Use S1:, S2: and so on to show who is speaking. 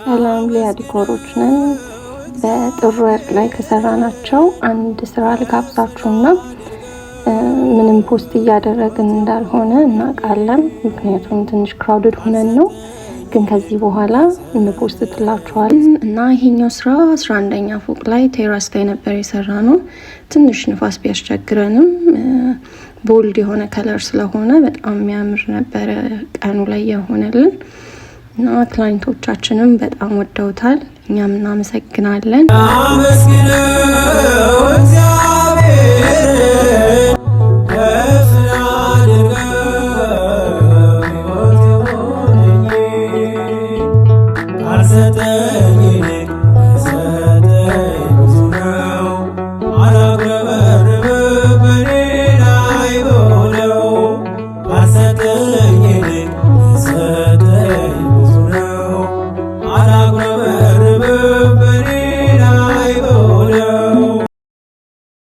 S1: ሰላም፣ ሊያ ዲኮሮች ነን። በጥር ወር ላይ ከሰራናቸው አንድ ስራ ልጋብዛችሁና ምንም post እያደረግን እንዳልሆነ እናውቃለን። ምክንያቱም ትንሽ crowded ሆነን ነው። ግን ከዚህ በኋላ እን post ትላችኋለን እና ይሄኛው ስራ 11ኛ ፎቅ ላይ terrace ላይ ነበር የሰራነው። ትንሽ ንፋስ ቢያስቸግረንም bold የሆነ color ስለሆነ በጣም የሚያምር ነበረ ቀኑ ላይ የሆነልን እና client ኦቻችንም በጣም ወደውታል። እኛም እናመሰግናለን።
S2: አመስግነው እግዚአብሔርን፣ ከፍ ላድርገው ሕይወት የሆነኝ፣ ካልሰጠኝ